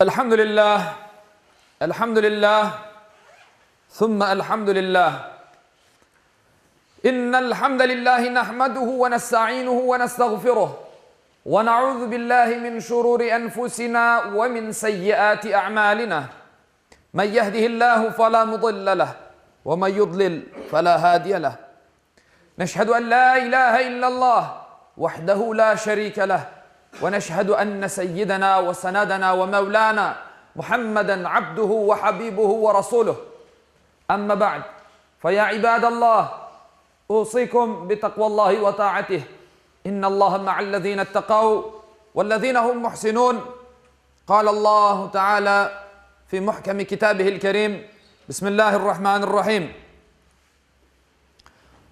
Elhamdülillah, elhamdülillah, thumma elhamdülillah. İnnel hamdelillahi nahmaduhu ve nestainuhu ve nestağfiruh. Ve nauzu billahi min şururi enfusina ve min seyyiati a'malina. Men yehdihillahu fela mudille leh ve men yudlil fela hadiye leh. Neşhedü en la ilahe illallah vahdehu la şerike leh ve neşhedü enne seyyidena ve senedena ve mevlana Muhammeden abduhu ve habibuhu ve rasuluh. Amma ba'd, fe ya ibadallah, usikum bi takvallahi ve ta'atih. İnnallaha ma'allezine ittekav vellezine hum muhsinun. Kâlallahu Teâlâ fî muhkemi kitâbihil kerîm, Bismillahirrahmanirrahim.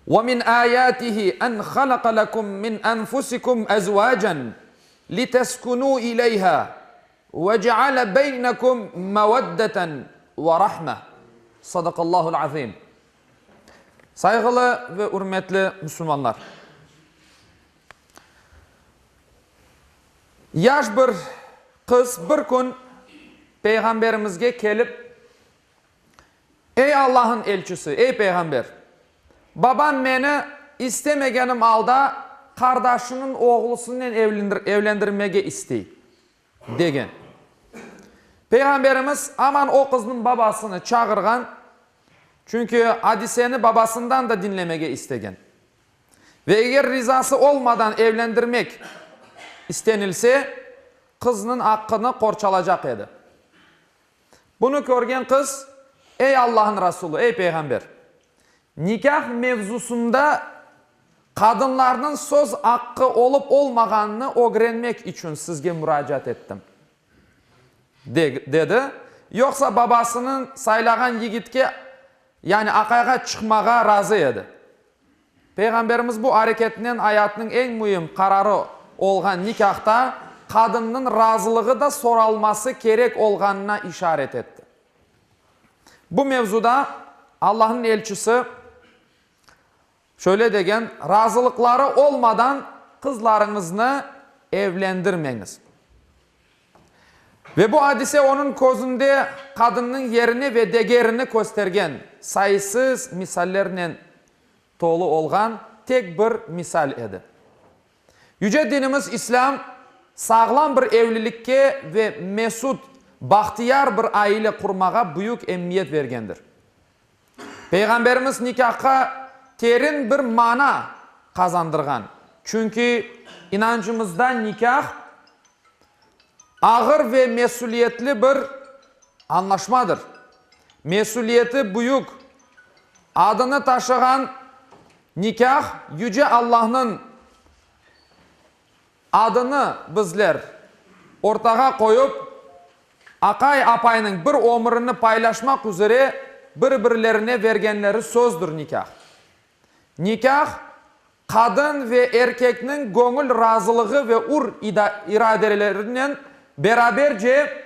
Ve min âyâtihi en halaka lekum min enfusikum ezvâcen liteskunû ileyhâ ve ceale beynekum meveddeten ve rahme. Sadakallahul azim. Sayğılı ve ürmetli Müslümanlar! Yaş bir qız bir kün Peyğamberimizge kelip, Ey Allah'ın elçisi, ey Peyğamber! Babam meni istemegenim alda qardaşınıñ oğlusınen evlendirmege istey, degen. Peyğamberimiz aman o qıznıñ babasını çağırğan, çünki adiseni babasından da diñlemege istegen. Ve eger rizası olmadan evlendirmek istenilse, qıznıñ aqqını qorçalacaq edi. Bunı körgen qız, Ey Allahnıñ Rasulı, ey Peyğamber! Nikâh mevzusında qadınlarnıñ söz aqqı olıp olmağanını ögrenmek içün sizge muracaat ettim, dedi. Yoqsa babasınıñ saylağan yigitke, yani aqayğa çıqmağa razı edi. Peyğamberimiz bu areketinen ayatnıñ eñ müim qararı olğan nikâhta qadınnıñ razılığı da soralması kerek olğanına işaret etti. Bu mevzuda Allahnıñ elçisi şöyle degen, Razılıqları olmadan qızlarıñıznı evlendirmeñiz. Ve bu adise onıñ közünde qadınnıñ yerini ve degerini köstergen sayısız misallernen tolu olğan tek bir misal edi. Yüce dinimiz İslâm sağlam bir evlilikke ve mesut, bahtiyar bir aile qurmağa büyük emiyet bergendir. Peyğamberimiz nikâhqa terin bir mana qazandırğan, çünki inancımızda nikâh ağır ve mesüliyetli bir añlaşmadır. Mesüliyeti büyük adını taşığan nikâh Yüce Allahnıñ Adını bizler ortağa qoyup, aqay-apaynıñ bir ömürini paylaşmaq üzere bir-birlerine vergenleri sözdür nikâh. Nikâh, qadın ve erkekniñ göñül razılığı ve ür iradelerinen beraberce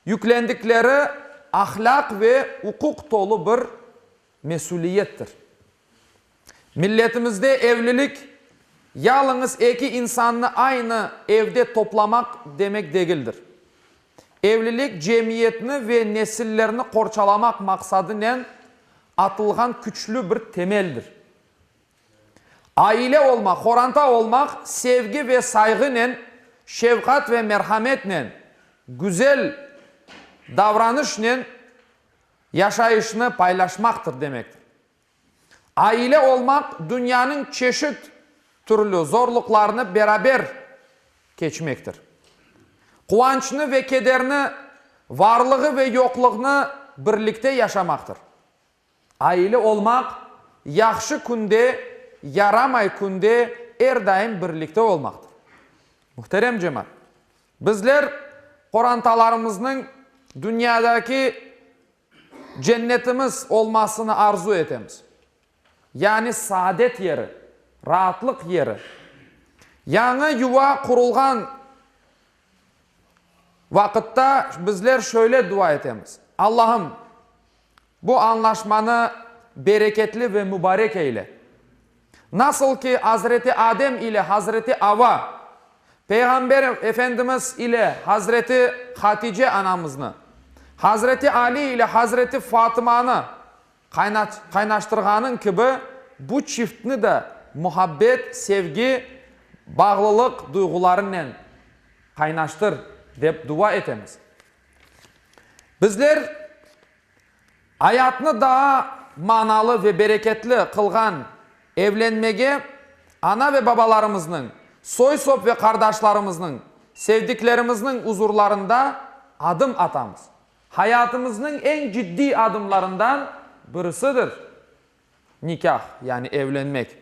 yüklendikleri ahlâq ve uquq tolu bir mesüliyettir. Milletimizde evlilik, yalıñız eki insannı aynı evde toplamaq demek degildir. Evlilik, cemiyetni ve nesillerni qorçalamaq maqsadınen atılğan küçlü bir temeldir. Aile olmaq, qoranta olmaq sevgi ve sayğınen, şefqat ve merhametnen, güzel davranışnen yaşayışnı paylaşmaqtır demektir. Aile olmaq dünyanıñ çeşit türlü zorluqlarını beraber keçmektir. Quvançnı ve kederni, varlığı ve yoqluğını birlikte yaşamaqtır. Aile olmaq, yahşı künde, yaramay künde er daim birlikte olmaqtır. Muhterem cemaat, bizler qorantalarımıznıñ dünyadaki Cennetimiz olmasını arzu etemiz. Yani saadet yeri, raatlıq yeri. Yañı yuva qurulğan vaqıtta bizler şöyle dua etemiz, Allahım, bu añlaşmanı bereketli ve mubarek eyle. Nasıl ki Azreti Adem ile Hazreti Ava. Peyğamber Efendimiz ile Hazreti Hatice anamıznı, Hazreti Ali ile Hazreti Fatımanı qaynaştırğanıñ kibi, bu çiftni de muhabbet, sevgi, bağlılıq duyğularınen qaynaştır, dep dua etemiz. Bizler ayatnı daa manalı ve bereketli qılğan evlenmege ana ve babalarımıznıñ, soy-sop ve qardaşlarımıznıñ, sevdiklerimizniñ uzurlarında adım atamız. Hayatımıznıñ eñ ciddiy adımlarından birisidir nikâh, yani evlenmek.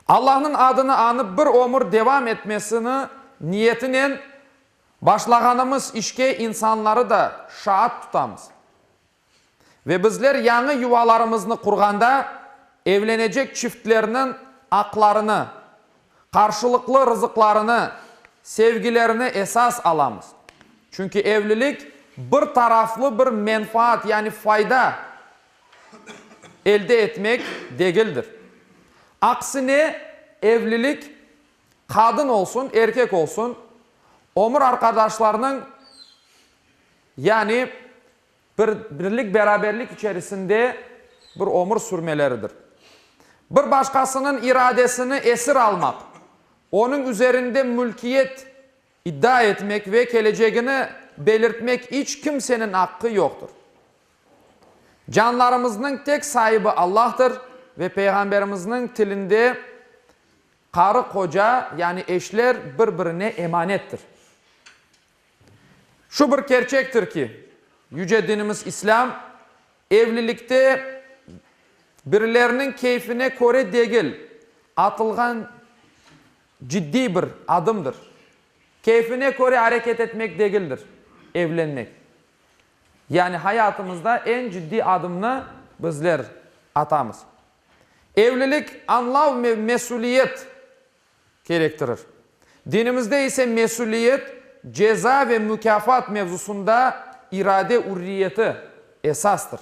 Allahnıñ adını añıp bir ömür devam etmesini niyetinen başlağanımız işke insanları da şaat tutamız. Ve bizler yañı yuvalarımıznı qurğanda evlenecek çiftlerniñ aqlarını, qarşılıqlı rızıqlarını, sevgilerini esas alamız. Çünki evlilik bir taraflı bir menfaat, yani fayda elde etmek degildir. Aksine, evlilik, qadın olsun, erkek olsun, ömür arqadaşlarnıñ, yani bir birlik-beraberlik içerisinde bir ömür sürmeleridir. Bir başqasınıñ iradesini esir almaq, onıñ üzerinde mülkiyet iddia etmek ve kelecegini belirtmek iç kimseniñ aqqı yoqtır. Canlarımıznıñ tek saibi Allahtır ve Peyğamberimizniñ tilinde qarı-qoca, yani eşler bir-birine emanettir. Şu bir kerçektir ki, yüce dinimiz İslâm evlilikte birileriniñ keyfine köre degil, atılğan ciddiy bir adımdır. Keyfine köre areket etmek degildir, evlenmek. Yani hayatımızda eñ ciddiy adımnı bizler atamız. Evlilik añlav ve mesüliyet kerektirir. Dinimizde ise mesüliyet, ceza ve mukâfat mevzusında irade ürriyeti esastır.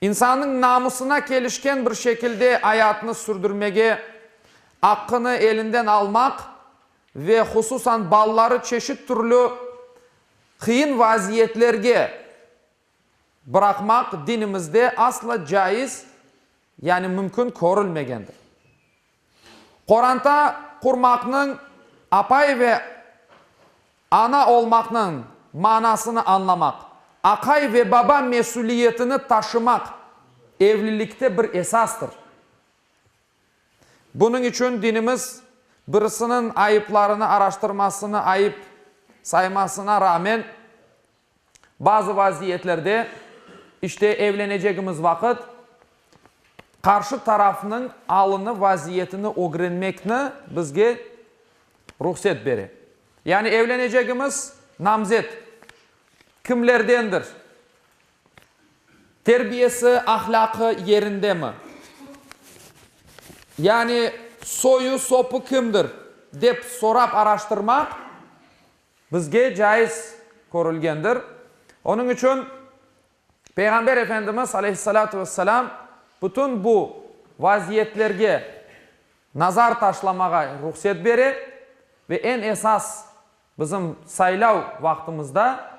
İnsannıñ namusına kelişken bir şekilde ayatını sürdürmege aqqını elinden almaq ve hususan balaları çeşit türlü qıyın vaziyetlerge bıraqmaq dinimizde asla caiz, yani mümkün körülmegendir. Qoranta qurmaqnıñ, apay ve ana olmaqnıñ manasını añlamaq, aqay ve baba mesüliyetini taşımaq evlilikte bir esastır. Bunıñ içün dinimiz birisiniñ ayıplarını araştırmasını ayıp saymasına rağmen, Bazı vaziyetlerde, işte evlenecegimiz vaqıt, qarşı tarafnıñ alını, vaziyetini ögrenmekni bizge ruhset bere. Yani evlenecegimiz namzet kimlerdendir? Terbiyesi, ahlâqı yerindemi? Yani soyu, sopu kimdir? dep sorap araştırmaq Bizge caiz körülgendir. Onıñ içün Peyğamber Efendimiz aleyhissalâtu vesselâm bütün bu vaziyetlerge nazar taşlamağa ruhset bere ve eñ esas bizim saylav vaqtımızda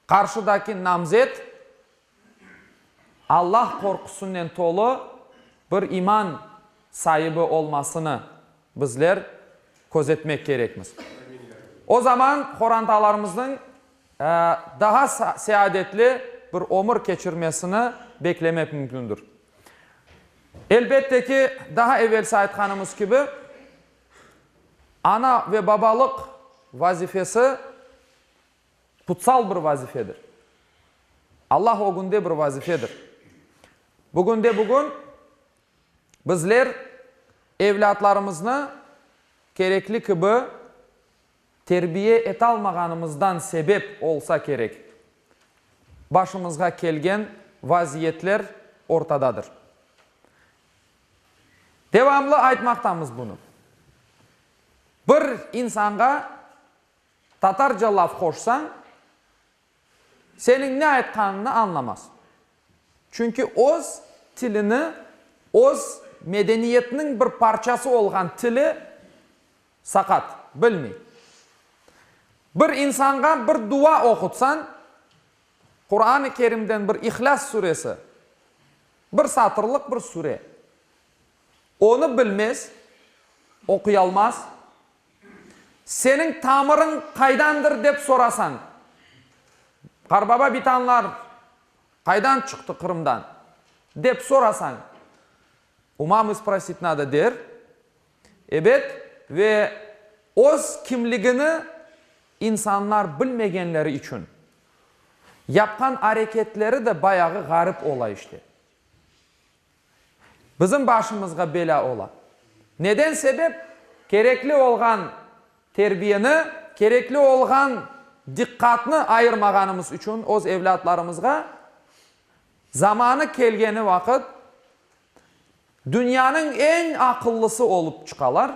Qarşıdaki namzet Allah qorqusınen tolu bir iman saibi olmasını bizler közetmek kerekmiz. O zaman qorantalarımıznıñ daha seadetli bir ömür keçirmesini beklemek mümkündür. Elbette ki, daha evelsi aytqanımız kibi, ana ve babalıq vazifesi Qutsal bir vazifedir. Allah ögünde bir vazifedir. Bugünde-bugün bizler evlâtlarımıznı kerekli kibi terbiye etalmağanımızdan sebep olsa kerek, başımızğa kelgen vaziyetler ortadadır. Devamlı aytmaqtamız bunı. Bir insanğa Tatarca laf qoşsañ, seniñ ne aytqanıñnı añlamaz. Çünki öz tilini, öz medeniyetiniñ bir parçası olğan tili. Saqat, bilmey. Bir insanğa bir dua oqutsañ, Quran-ı Kerimden bir İhlâs suresi, bir satırlıq bir sure, onı bilmez, oquyalmaz. Seniñ tamırıñ qaydandır dep sorasañ, qarbaba bitanlar qaydan çıqtı Qırımdan dep sorasañ, u mamı sprosit nado der, Ebet, ve öz kimligini insanlar bilmegenleri içün, yapqan areketleri de bayağı ğarip ola işte. Bizim başımızğa belâ ola. Neden sebep? Kerekli olğan terbiyeni, kerekli olğan diqqatnı ayırmağanımız içün öz evlâtlarımızğa, zamanı kelgeni vaqıt, Dünyanıñ eñ aqıllısı olıp çıqalar.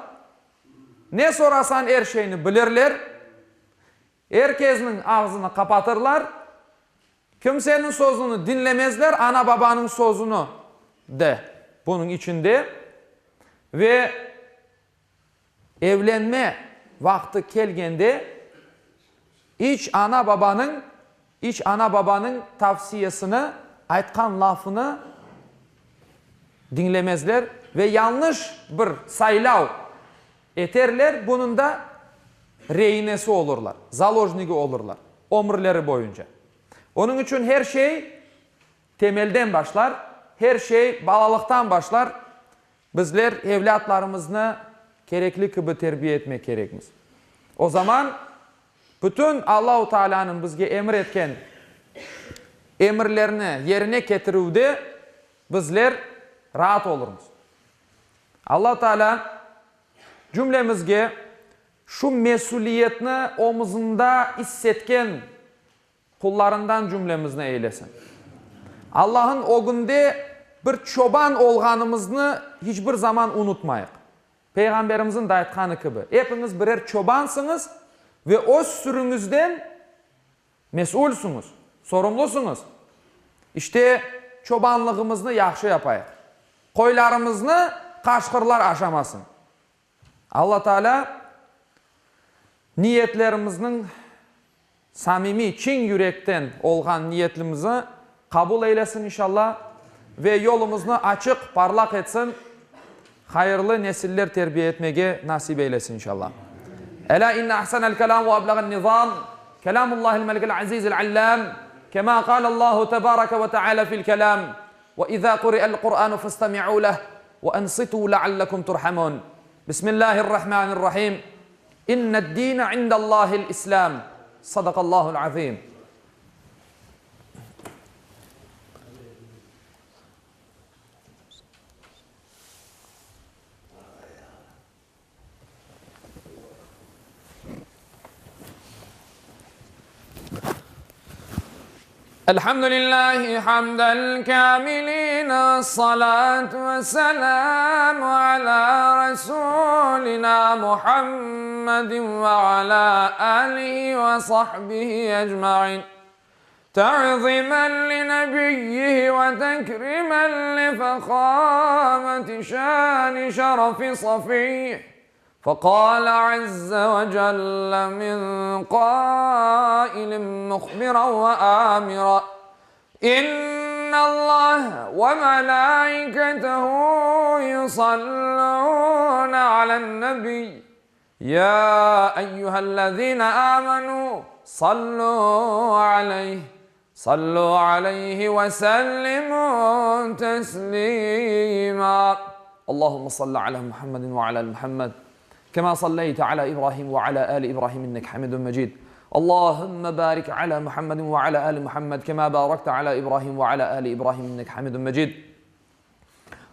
Ne sorasañ er şeyni bilirler. Er kezniñ ağzını qapatırlar. Kimseniñ sözüni diñlemezler, ana-babanıñ sözüni de bunıñ içinde. Ve Evlenme vaqtı kelgende, iç ana-babanıñ, iç ana-babanıñ tavsiyesini, aytqan lafını diñlemezler ve yañlış bir saylav eterler, bunıñ da reinesi olurlar, zalojnigi olurlar ömürleri boyunca. Onıñ içün her şey temelden başlar, her şey balalıqtan başlar. Bizler evlâtlarımıznı kerekli kibi terbiye etmek kerekmiz. O zaman bütün Allahu Taalânıñ bizge emir etken emirlerini yerine ketirüvde bizler raat olurmız. Allahu Taalâ cümlemizge şu mesüliyetni omuzında issetken Qullarından cümlemizni eylesin. Allah'ın ögünde bir çoban olğanımıznı hiç bir zaman unutmayıq. Peyğamberimizin de aytqanı kibi, epiñiz birer çobansıñız ve öz sürüñizden mesülsiñiz, sorumlusıñız. İşte, çobanlığımıznı yahşı yapayıq. Qoylarımıznı qaşqırlar aşamasın. Alla Taalâ niyetlerimizniñ samimiy, çin yürekten olğan niyetlimizi qabul eylesin inşalla ve yolumıznı açıq, parlaq etsin, hayırlı nesiller terbiye etmege nasip eylesin inşalla. Elâ inne ahsenel kelâm ve ebleğen nizâm kelâmullâhil melikil azîzil allâm kemâ kâlellâhu tebâreke ve teâlâ fil kelâm Ve izâ quri'el Qur'anu festemi'û leh ve ensitû leallekum turhamûn. Bismillâhirrahmânirrahîm. İnned-dîne indellâhil İslâm. Sadakallâhul azîm. Elhamdülillahi hamdel kâmilîn vessalâtu vesselâmu alâ resûlinâ Muhammedin ve alâ âlihi ve sahbihi ecmaîn. Ta'zimen li nebiyyihi ve tekrimen li fehâmeti şâni şerefi safiyih. Fekâle azze ve celle min kâilin muhbiran ve âmira, İnnallâhe ve melâiketehu yusallûne alen-nebiy, Ya eyyühellezîne âmenû sallû aleyh, sallû aleyhi ve sellimû teslîmâ. Allahümme salli alâ Muhammedin ve alâ ali Muhammed, kemâ salleyte alâ İbrahim ve alâ âli İbrahim inneke hamidun mecid. Allahümme bârik alâ Muhammedin ve alâ âli Muhammed, kemâ bârekte alâ İbrahim ve alâ âli İbrahim inneke hamidun mecid.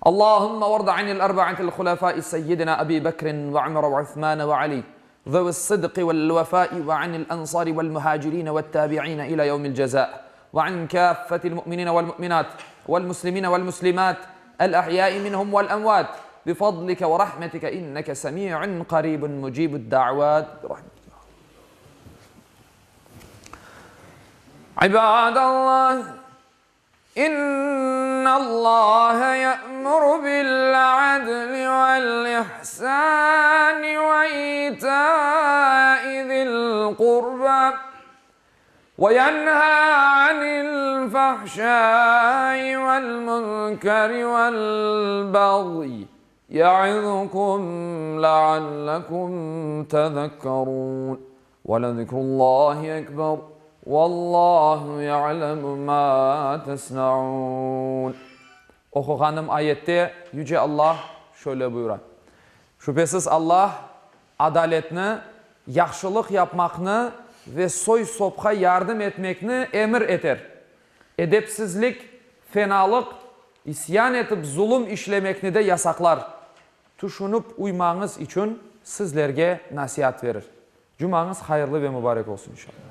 Allahümme varda anil erba'atil hulefâi seyyidina Ebi Bekrin ve Ömer ve Osman ve Ali zevi's sıdqi vel vefâi ve anil ensâri vel muhâcirîne ve't tâbi'îne ilâ yevmil cezâ ve an kâffetil mu'minîne vel mu'minât vel muslimîne vel muslimât el ahyâi minhum vel emvât bifadlike ve rahmetike inneke semî'un qarîbun mucîbud da'vât birahmetike. İbâdallah! İnnallâhe ye'muru bil-'adli vel-ihsân. Ve itâi zil qurba ve yenhâ anil fahşâi vel münkeri vel bağyi ya'izukum leallekum tezekkerûn. Ve lezikrullâhi ekber, vallâhu ya'lemu mâ tesna'ûn. Oquğanım ayette Yüce Allah şöyle buyura, Şübhesiz Allah adaletni, yahşılıq yapmaqnı ve soy-sopqa yardım etmekni emir eter. Edepsizlik, fenalıq, isyan etip zulum işlemekni de yasaqlar. Tüşünip uymañız içün sizlerge nasiat verir. Cumañız hayırlı ve mubarek olsun inşallah.